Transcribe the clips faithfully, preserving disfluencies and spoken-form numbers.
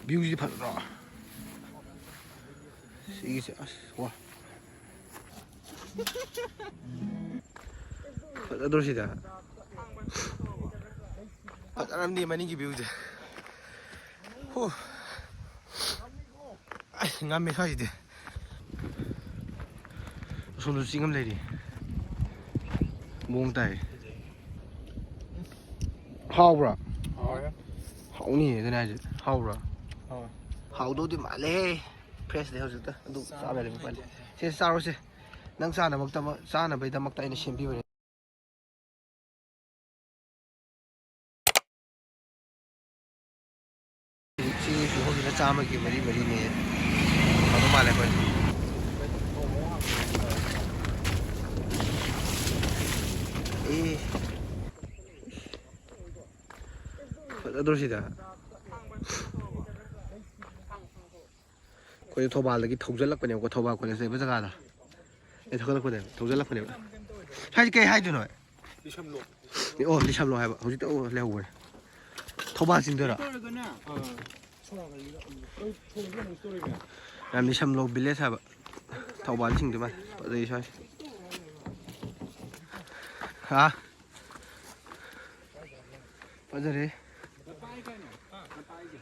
Viewꯁꯤ ꯐꯖꯗ꯭ꯔꯣ? ꯁꯤꯒꯤꯁꯦ ꯑꯁ ꯋꯥ꯫ ꯐꯖꯗ꯭ꯔꯣ ꯁꯤꯗ? ꯐꯖꯔꯝꯅꯤ ꯃꯅꯤꯡꯒꯤ viewꯁꯦ꯫ ꯍꯣ꯫ ꯑꯁ ꯉꯝꯃꯦ ꯁ꯭ꯋꯥꯏꯁꯤꯗꯤ꯫ ꯑꯁꯣꯝꯗꯁꯨ ꯆꯤꯡ ꯑꯃ ꯂꯩꯔꯤ꯫ ꯃꯑꯣꯡ ꯇꯥꯏ꯫ ꯍꯥꯎꯕ꯭ꯔꯥ? ꯍꯥꯎꯋꯦ꯫ ꯍꯥꯎꯅꯤꯌꯦ ꯑꯗꯨꯅꯦ ꯍꯥꯏꯁꯦ꯫ ꯍꯥꯎꯕ꯭ꯔꯥ? ꯍꯥꯎꯋꯦ꯫ ꯍꯥꯎꯗꯧꯗꯤ ꯃꯥꯜꯂꯦꯍꯦ꯫ Freshꯅꯦ ꯍꯧꯖꯤꯛꯇ꯫ ꯑꯗꯨ ꯆꯥꯕ ꯌꯥꯗꯦ ꯎꯄꯥꯏ ꯂꯩꯇꯦ꯫ ꯁꯦ ꯆꯥꯔꯣꯁꯦ꯫ ꯅꯪ ꯆꯥꯅꯕꯃꯛꯇ-, ꯆꯥꯅꯕꯩꯗꯃꯛꯇ ꯑꯩꯅ ꯁꯦꯝꯕꯤꯕꯅꯦ꯫ ꯁꯤ ꯀꯤꯍꯣꯝꯁꯤꯅ ꯆꯥꯝꯃꯒꯤ ꯃꯔꯤ ꯃꯔꯤꯅꯦ꯫ ꯐꯗꯧ ꯃꯥꯜꯂꯦ ꯑꯩꯈꯣꯏ꯫ ꯑꯦ꯫ ꯐꯖꯗ꯭ꯔꯣ ꯁꯤꯗ? ꯑꯩꯈꯣꯏꯁꯦ ꯊꯧꯕꯥꯜꯗꯒꯤ ꯊꯧꯖꯜꯂꯛꯄꯅꯦꯕꯀꯣ, ꯊꯧꯕꯥꯜ college ꯂꯩꯕ ꯖꯒꯥꯗ꯫ ꯑꯩ ꯊꯧꯒꯠꯂꯛꯄꯅꯦꯕ, ꯊꯧꯖꯜꯂꯛꯄꯅꯦꯕ꯫ ꯁ꯭ꯋꯥꯏꯁꯦ ꯀꯩ ꯍꯥꯏꯗꯣꯏꯅꯣ? ꯂꯤꯁꯝꯂꯣꯛ꯫ ꯑꯣ, ꯂꯤꯁꯝꯂꯣꯛ ꯍꯥꯏꯕ꯫ ꯍꯧꯖꯤꯛꯇ, ꯑꯣ, ꯂꯩꯍꯧꯕꯅꯦ꯫ ꯊꯧꯕꯥꯜ ꯆꯤꯡꯗꯣꯏꯔꯣ? ꯁꯣꯝ ꯅꯥꯀꯟꯒꯤꯗ ꯑꯃꯨꯛ ꯇꯧ-, ꯊꯣꯡꯁꯦ ꯑꯃꯨꯛ ꯇꯧꯔꯤꯅꯦ꯫ ꯌꯥꯝ ꯂꯤꯁꯝꯂꯣꯛ village ꯍꯥꯏꯕ꯫ ꯊꯧꯕꯥꯜ ꯆꯤꯡꯗꯣꯏ ꯃꯥꯜꯂꯦ꯫ ꯐꯖꯩ ꯁ꯭ꯋꯥꯏꯁꯦ꯫ ꯍꯥ? ꯐꯖꯔꯦ꯫ ꯅꯄꯥꯏ ꯀꯥꯏꯅ? ꯍꯥ? ꯅꯄꯥꯏꯁꯦ꯫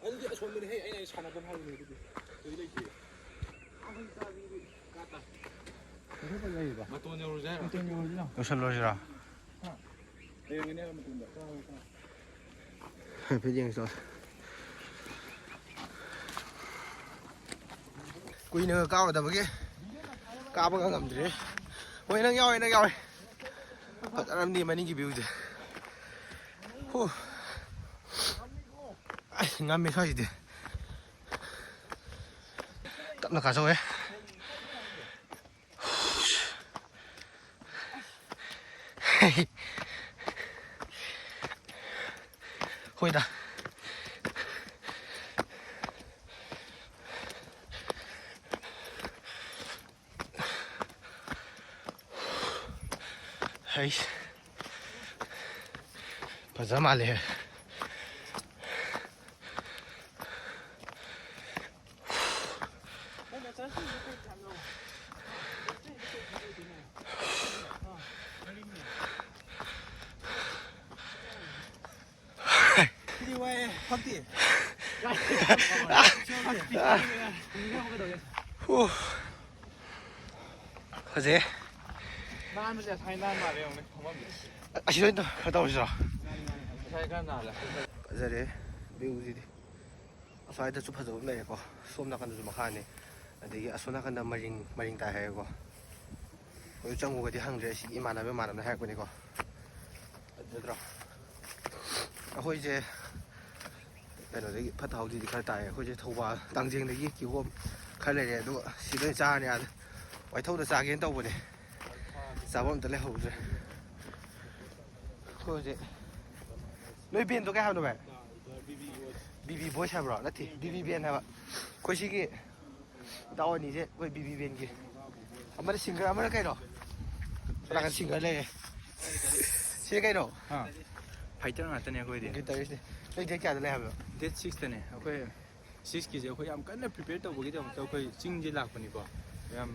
ꯑꯗꯨꯗꯤ ꯑꯁꯣꯝꯗꯅꯦꯍꯦ, ꯑꯩꯅ ꯁꯥꯟꯅꯐꯝ ꯍꯥꯏꯕꯅꯦ ꯑꯗꯨꯗꯤ꯫ ꯑꯗꯨꯗꯤ ꯂꯩꯇꯦ꯫ ꯃꯇꯣꯟ ꯌꯧꯔꯨꯁꯦ ꯍꯥꯏꯔꯣ? ꯃꯇꯣꯟ ꯌꯧꯔꯨꯁꯤꯔꯣ? ꯂꯣꯏꯁꯤꯜꯂꯨꯔꯁꯤꯔꯣ? ꯍꯥ? ꯂꯩꯔꯝꯒꯅꯤ ꯍꯥꯏꯕ ꯃꯇꯣꯟꯗ꯫ ꯍꯥꯏꯐꯦꯠ ꯌꯦꯡꯁꯤ ꯂꯥꯎ꯫ ꯀꯨꯏꯅꯒ ꯀꯥꯔꯨꯗꯕꯒꯤ ꯀꯥꯕꯒ ꯉꯝꯗ꯭ꯔꯦ꯫ ꯍꯣꯏ, ꯅꯪ ꯌꯥꯎꯋꯦ, ꯅꯪ ꯌꯥꯎꯋꯦ꯫ ꯐꯖꯔꯝꯅꯤ ꯃꯅꯤꯡꯒꯤ viewꯁꯦ꯫ ꯍꯨ꯫ ꯑꯁ, ꯉꯝꯃꯦ ꯁ꯭ꯋꯥꯏꯁꯤꯗꯤ꯫ ꯇꯞꯅ ꯀꯥꯖꯧꯍꯦ꯫ ꯍꯣꯏꯗ꯫ ꯍꯩꯁ꯫ ꯐꯖ ꯃꯥꯜꯂꯦꯍꯦ꯫ ꯍꯨ꯫ ꯐꯖꯩ꯫ ꯅꯥꯟꯕꯁꯦ ꯉꯁꯥꯏ ꯅꯥꯟ ꯃꯥꯜꯂꯦ ꯌꯦꯡꯉꯨꯅꯦ ꯐꯝꯐꯝꯁꯦ꯫ ꯑꯁꯤꯗ ꯑꯣꯏꯅ ꯈꯔ ꯇꯧꯔꯁꯤꯔꯣ? ꯉꯁꯥꯏ ꯈꯔ ꯅꯥꯜꯂꯦ꯫ ꯐꯖꯔꯦ꯫ Viewꯁꯤꯗꯤ꯫ ꯑꯁ꯭ꯋꯥꯏꯗꯁꯨ ꯐꯖꯕ ꯑꯃ ꯂꯩꯔꯦꯀꯣ꯫ ꯁꯣꯝ ꯅꯥꯀꯟꯗꯁꯨ ꯃꯈꯥꯅꯤ꯫ ꯑꯗꯒꯤ ꯑꯁꯣꯝ ꯅꯥꯀꯟꯗ ꯃꯔꯤꯡ, ꯃꯔꯤꯡ ꯇꯥꯏ ꯍꯥꯏꯌꯦꯀꯣ꯫ ꯑꯩꯈꯣꯏ ꯆꯪꯉꯨꯒꯗꯤ ꯍꯪꯗ꯭ꯔꯦ꯫ ꯁꯤꯒꯤ ꯏꯃꯥꯟꯅꯕ ꯏꯃꯥꯟꯅꯕꯅ ꯍꯥꯏꯔꯛꯄꯅꯤꯀꯣ꯫ ꯑꯗꯨ ꯅꯠꯇ꯭ꯔꯣ? ꯑꯩꯈꯣꯏꯁꯦ ꯀꯩꯅꯣꯗꯒꯤ ꯐꯠꯇ ꯍꯥꯎꯊꯤꯗꯤ ꯈꯔ ꯇꯥꯏꯌꯦ꯫ ꯑꯩꯈꯣꯏꯁꯦ ꯊꯧꯕꯥꯜ ꯇꯥꯡꯖꯦꯡꯗꯒꯤ ꯀꯤꯍꯣꯝ ꯈꯔ ꯂꯩꯔꯦ, ꯑꯗꯨꯒ ꯁꯤꯗ ꯑꯣꯏꯅ ꯆꯥꯔꯅꯤ꯫ ꯑꯥꯗ ꯋꯥꯏꯊꯧꯗ ꯆꯥꯒꯦꯅ ꯇꯧꯕꯅꯦ, ꯆꯥꯐꯝ ꯑꯝꯇ ꯂꯩꯍꯧꯗ꯭ꯔꯦ꯫ ꯑꯩꯈꯣꯏ ꯍꯧꯖꯤꯛ, ꯅꯣꯏ ꯕꯦꯟꯗꯣ ꯀꯩ ꯍꯥꯏꯕꯅꯣ ꯚꯥꯏ? ꯕꯤ ꯕꯤ ꯕꯣꯏꯁ ꯍꯥꯏꯕ꯭ꯔꯣ? ꯅꯠꯇꯦ, ꯕꯤ ꯕꯤ ꯕꯦꯟ ꯍꯥꯏꯕ꯫ ꯑꯩꯈꯣꯏ ꯁꯤꯒꯤ ꯏꯇꯥꯎ ꯑꯅꯤꯁꯦ ꯑꯩꯈꯣꯏ ꯕꯤ ꯕꯤ ꯕꯦꯟꯒꯤ꯫ ꯑꯃꯅ ꯁꯤꯡꯒꯔ, ꯑꯃꯅ ꯀꯩꯅꯣ? ꯁꯣꯝ ꯅꯥꯀꯟ ꯁꯤꯡꯒꯔ ꯂꯩꯔꯦ꯫ ꯁꯤ ꯀꯩꯅꯣ? ꯍꯥ꯫ ꯐꯥꯏꯇꯔ ꯉꯥꯛꯇꯅꯦ ꯑꯩꯈꯣꯏꯗꯤ꯫ ꯒꯤꯇꯔꯤꯁꯅꯦ꯫ ꯅꯣꯏ ꯗꯦꯠ ꯀꯌꯥꯗ ꯂꯩ ꯍꯥꯏꯕꯅꯣ? ꯗꯦꯠ ꯁꯤꯛꯁꯇꯅꯦ꯫ ꯑꯩꯈꯣꯏ ꯁꯤꯛꯁꯀꯤꯁꯦ ꯑꯩꯈꯣꯏ ꯌꯥꯝ ꯀꯟꯅ ꯄ꯭ꯔꯤꯄꯦꯌꯔ ꯇꯧꯕꯒꯤꯗꯃꯛꯇ ꯑꯩꯈꯣꯏ ꯆꯤꯡꯁꯦ ꯂꯥꯛꯄꯅꯤꯀꯣ꯫ ꯌꯥꯝ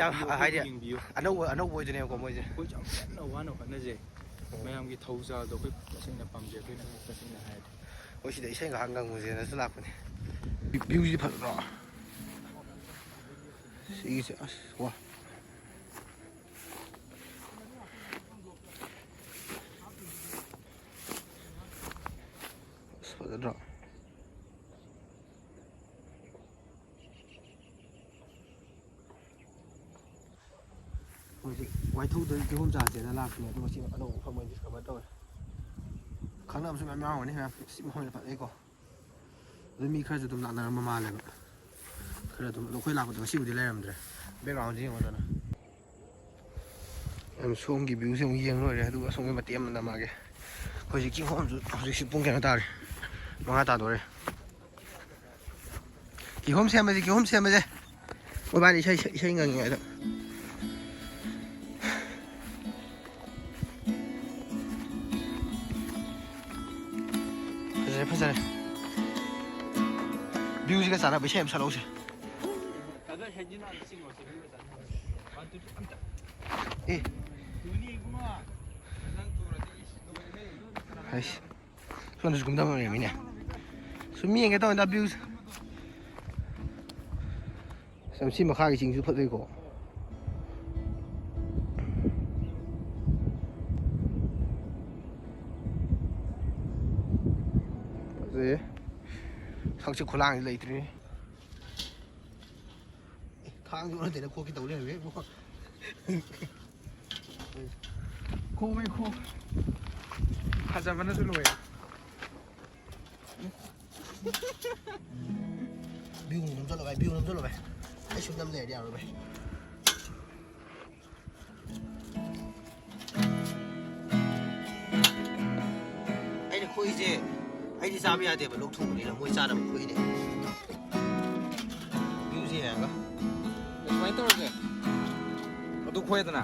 ꯌꯥꯝ ꯂꯥꯛꯄꯤꯌꯨ, ꯑꯩꯈꯣꯏꯕꯨ ꯍꯥꯏꯗꯤ ꯌꯦꯡꯕꯤꯌꯨ꯫ ꯑꯅꯧꯕ, ꯑꯅꯧꯕ ꯑꯣꯏꯗꯣꯏꯅꯦꯕꯀꯣ ꯃꯣꯏꯁꯦ꯫ ꯑꯩꯈꯣꯏꯁꯨ ꯌꯥꯝ ꯀꯟꯅ ꯋꯥꯅ ꯍꯣꯠꯅꯖꯩ꯫ ꯎꯝ꯫ ꯃꯌꯥꯝꯒꯤ ꯊꯧꯖꯥꯜꯗꯣ ꯑꯩꯈꯣꯏ ꯇꯁꯦꯡꯅ ꯄꯥꯝꯖꯩ, ꯑꯩꯈꯣꯏꯅ ꯇꯁꯦꯡꯅ ꯍꯥꯏꯔꯗꯤ꯫ ꯑꯩꯈꯣꯏ ꯁꯤꯗ ꯏꯁꯩ ꯉꯥꯏꯍꯥꯛ ꯉꯪꯉꯨꯁꯦꯅꯁꯨ ꯂꯥꯛꯄꯅꯦ꯫ ꯚ꯭ꯌꯨꯁꯤꯗꯤ ꯐꯖꯗ꯭ꯔꯣ? ꯁꯤꯒꯤꯁꯦ ꯑꯁ ꯋꯥ꯫ ꯑꯁ ꯐꯖꯗ꯭ꯔꯣ? ꯍꯧꯖꯤꯛ ꯋꯥꯏꯊꯧꯗ ꯀꯤꯍꯣꯝ ꯆꯥꯁꯦꯅ ꯂꯥꯛꯄꯅꯦ, ꯑꯗꯨꯒ ꯁꯤ ꯑꯅꯧꯕ ꯃꯐꯝ ꯑꯣꯏꯅ ꯗꯤꯁꯀꯚꯔ ꯇꯧꯔꯦ꯫ ꯈꯪꯅꯕꯁꯨ ꯃꯌꯥꯝ ꯌꯥꯎꯔꯝꯒꯅꯤ ꯃꯌꯥꯝ꯫ ꯁꯤ ꯃꯐꯝꯁꯦ ꯐꯖꯩꯀꯣ꯫ ꯑꯗꯨ ꯃꯤ ꯈꯔꯁꯨ ꯑꯗꯨꯝ ꯂꯥꯛꯅꯔꯝꯕ ꯃꯥꯜꯂꯦꯕ꯫ ꯈꯔ ꯑꯗꯨꯝ, ꯑꯗꯣ ꯑꯩꯈꯣꯏ ꯂꯥꯛꯄꯗꯣ ꯉꯁꯤꯕꯨꯗꯤ ꯂꯩꯔꯝꯗ꯭ꯔꯦ꯫ Backgroundꯁꯦ ꯌꯦꯡꯉꯣꯗꯅ꯫ ꯌꯥꯝ ꯁꯣꯝꯒꯤ viewꯁꯦ ꯑꯃꯨꯛ ꯌꯦꯡ ꯂꯣꯏꯔꯦ, ꯑꯗꯨꯒ ꯑꯁꯣꯝꯒꯤ ꯃꯇꯦꯛ ꯑꯃ ꯅꯝꯃꯛꯑꯒꯦ꯫ ꯍꯧꯖꯤꯛ ꯀꯤꯍꯣꯝꯁꯨ, ꯍꯧꯖꯤꯛꯁꯤ ꯄꯨꯡ ꯀꯩꯅꯣ ꯇꯥꯔꯦ, ꯃꯉꯥ ꯇꯥꯗꯣꯔꯦ꯫ ꯀꯤꯍꯣꯝ ꯁꯦꯝꯃꯁꯦ, ꯀꯤꯍꯣꯝ ꯁꯦꯝꯃꯁꯦ꯫ ꯃꯣꯏꯕꯥꯅꯤ ꯏꯁꯩ, ꯏꯁꯩ ꯉꯪꯉꯤꯉꯩꯗ꯫ ꯐꯖꯔꯦ, ꯐꯖꯔꯦ꯫ Viewꯁꯤꯒ ꯆꯥꯟꯅꯕ ꯏꯁꯩ ꯑꯃ ꯁꯛꯂꯛꯎꯁꯦ꯫ ꯑꯦ꯫ ꯍꯩꯁ꯫ ꯁꯣꯝꯗꯁꯨ ꯀꯨꯝꯊꯕ ꯂꯩꯔꯝꯃꯤꯅꯦ꯫ ꯁꯨꯝ ꯌꯦꯡꯒꯦ ꯇꯧꯕꯅꯤꯗ views꯫ ꯁꯤ ꯃꯈꯥꯒꯤ ꯆꯤꯡꯁꯨ ꯐꯖꯩꯀꯣ꯫ ꯐꯖꯩꯌꯦ꯫ ꯁꯛꯁꯤ ꯈꯨꯂꯥꯡꯁꯤ ꯂꯩꯇ꯭ꯔꯤ꯫ ꯑꯦ, ꯈꯥꯡꯁꯨ ꯅꯠꯇꯦꯅ ꯈꯣꯛꯀꯦ ꯇꯧ ꯂꯩꯔꯝꯃꯦ ꯏꯕꯣ꯫ ꯈꯣꯡꯉꯦ ꯈꯣꯡ꯫ ꯐꯖꯕꯅꯁꯨ ꯂꯣꯏꯔꯦ꯫ View ꯅꯝꯁꯜꯂꯣ ꯚꯥꯏ, view ꯅꯝꯁꯜꯂꯣ ꯚꯥꯏ꯫ ꯑꯩ ꯁꯨꯝ ꯅꯝ ꯂꯩꯔꯗꯤ ꯌꯥꯔꯣꯏ ꯚꯥꯏ꯫ ꯑꯩꯅ ꯈꯣꯛꯏꯁꯦ ꯑꯩꯗꯤ ꯆꯥꯕ ꯌꯥꯗꯦꯕ, ꯂꯣꯛ ꯊꯨꯡꯕꯅꯤꯅ ꯃꯣꯏ ꯆꯥꯅꯕ ꯈꯣꯛꯏꯅꯦ꯫ Viewꯁꯦ ꯌꯦꯡꯉꯒ꯫ ꯁꯨꯃꯥꯏꯅ ꯇꯧꯔꯁꯦ꯫ ꯑꯗꯨ ꯈꯣꯛꯑꯦꯗꯅ꯫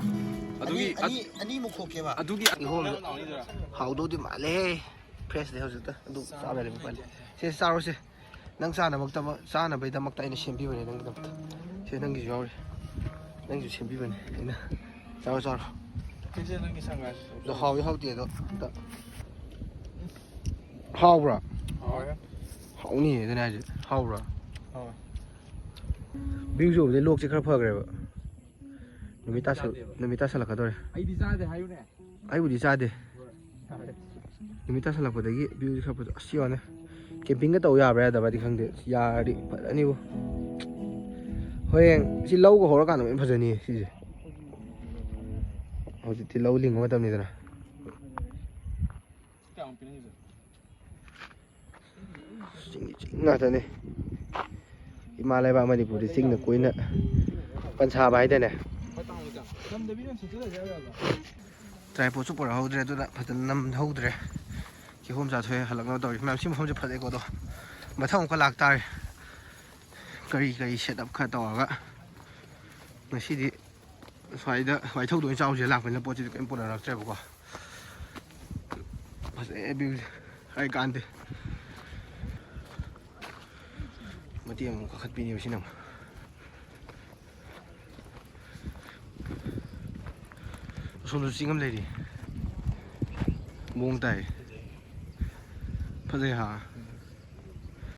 ꯑꯗꯨꯒꯤ ꯑꯅꯤ, ꯑꯅꯤ, ꯑꯅꯤꯃꯨꯛ ꯈꯣꯛꯀꯦꯕ꯫ ꯑꯗꯨꯒꯤ ꯀꯤꯍꯣꯝꯁꯦ ꯍꯥꯎꯗꯧꯗꯤ ꯃꯥꯜꯂꯦꯍꯦ꯫ Freshꯅꯦ ꯍꯧꯖꯤꯛꯇ꯫ ꯑꯗꯨ ꯆꯥꯕ ꯌꯥꯔꯦ ꯎꯄꯥꯏ ꯂꯩꯇꯦ꯫ ꯁꯦ, ꯆꯥꯔꯣꯁꯦ꯫ ꯅꯪ ꯆꯥꯅꯕꯃꯛꯇꯃꯛ, ꯆꯥꯅꯕꯩꯗꯃꯛꯇ ꯑꯩꯅ ꯁꯦꯝꯕꯤꯕꯅꯦ ꯅꯪꯒꯤꯗꯃꯛꯇ꯫ ꯁꯦ, ꯅꯪꯒꯤꯁꯨ ꯌꯥꯎꯔꯤ꯫ ꯅꯪꯒꯤꯁꯨ ꯁꯦꯝꯕꯤꯕꯅꯦ ꯑꯩꯅ꯫ ꯆꯥꯔꯣ, ꯆꯥꯔꯣ꯫ ꯁꯤꯁꯦ ꯅꯪꯒꯤ sunglasses꯫ ꯑꯗꯣ ꯍꯥꯎꯗꯤ ꯍꯥꯎꯇꯦ ꯑꯗꯣ ꯑꯝꯇ꯫ ꯍꯥꯎꯕ꯭ꯔꯥ? ꯍꯥꯎꯋꯦ꯫ ꯍꯥꯎꯅꯤꯌꯦ ꯑꯗꯨꯅꯦ ꯍꯥꯏꯁꯦ꯫ ꯍꯥꯎꯕ꯭ꯔꯥ? ꯍꯥꯎꯋꯦ꯫ Viewꯁꯦ ꯎꯕꯗꯩ ꯂꯣꯛꯁꯦ ꯈꯔ ꯐꯈ꯭ꯔꯦꯕ꯫ ꯅꯨꯃꯤꯠ ꯇꯥꯁꯜ-, ꯅꯨꯃꯤꯠ ꯇꯥꯁꯜꯂꯛꯀꯗꯧꯔꯦ꯫ ꯑꯩꯗꯤ ꯆꯥꯗꯦ ꯍꯥꯏꯌꯨꯅꯦ꯫ ꯑꯩꯕꯨꯗꯤ ꯆꯥꯗꯦ꯫ ꯅꯨꯃꯤꯠ ꯇꯥꯁꯜꯂꯛꯄꯗꯒꯤ viewꯁꯦ ꯈꯔ ꯐꯖ-, ꯑꯁ, ꯌꯦꯡꯉꯣꯅꯦ꯫ Campingꯒ ꯇꯧ ꯌꯥꯕ꯭ꯔꯥ ꯌꯥꯗꯕ꯭ꯔꯥꯗꯤ ꯈꯪꯗꯦ꯫ ꯌꯥꯔꯗꯤ ꯐꯖꯅꯤꯕꯨ꯫ ꯍꯣꯔꯦꯟ ꯁꯤ ꯂꯧꯒ ꯍꯧꯔꯀꯥꯟꯗ ꯂꯣꯏ ꯐꯖꯅꯤꯌꯦ ꯁꯤꯁꯦ꯫ ꯍꯧꯖꯤꯛꯇꯤ ꯂꯧ ꯂꯤꯡꯕ ꯃꯇꯝꯅꯤꯗꯅ꯫ ꯆꯤꯡꯒꯤ ꯆꯤꯡ ꯉꯥꯛꯇꯅꯤ꯫ ꯏꯃꯥ ꯂꯩꯕꯥꯛ ꯃꯅꯤꯄꯨꯔꯗꯤ ꯆꯤꯡꯅ ꯀꯣꯏꯅ ꯄꯟꯁꯥꯕ ꯍꯥꯏꯗꯥꯏꯅꯦ꯫ Tripodꯁꯨ ꯄꯨꯔꯛꯍꯧꯗ꯭ꯔꯦ, ꯑꯗꯨꯅ ꯐꯖꯅ ꯅꯝꯍꯧꯗ꯭ꯔꯦ꯫ ꯀꯤꯍꯣꯝ ꯆꯥꯊꯣꯛꯑꯦ, ꯍꯜꯂꯛꯅꯕ ꯇꯧꯔꯤ꯫ ꯃꯌꯥꯝ ꯁꯤ ꯃꯐꯝꯁꯦ ꯐꯖꯩꯀꯣ, ꯑꯗꯣ ꯃꯊꯪ ꯑꯃꯨꯛꯀ ꯂꯥꯛꯇꯥꯔꯦ꯫ ꯀꯔꯤ ꯀꯔꯤ setup ꯈꯔ ꯇꯧꯔꯒ ꯉꯁꯤꯗꯤ ꯁ꯭ꯋꯥꯏꯗ ꯋꯥꯏꯊꯧꯗ ꯑꯣꯏꯅ ꯆꯥꯎꯁꯦ ꯂꯥꯛꯄꯅꯤꯅ ꯄꯣꯠꯁꯤꯗꯤ ꯀꯔꯤꯝ ꯄꯨꯅꯔꯛꯇ꯭ꯔꯦꯕꯀꯣ꯫ ꯐꯖꯩ viewꯁꯦ꯫ ꯑꯩ ꯀꯥꯟꯗꯦ꯫ ꯃꯇꯦꯛ ꯑꯃꯨꯛ ꯀꯥꯈꯠꯄꯤꯅꯦꯕ ꯁꯤꯅ ꯑꯃꯨꯛ꯫ ꯑꯁꯣꯝꯗꯁꯨ ꯆꯤꯡ ꯑꯃ ꯂꯩꯔꯤ꯫ ꯃꯑꯣꯡ ꯇꯥꯏ꯫ ꯐꯖꯩ ꯍꯥ꯫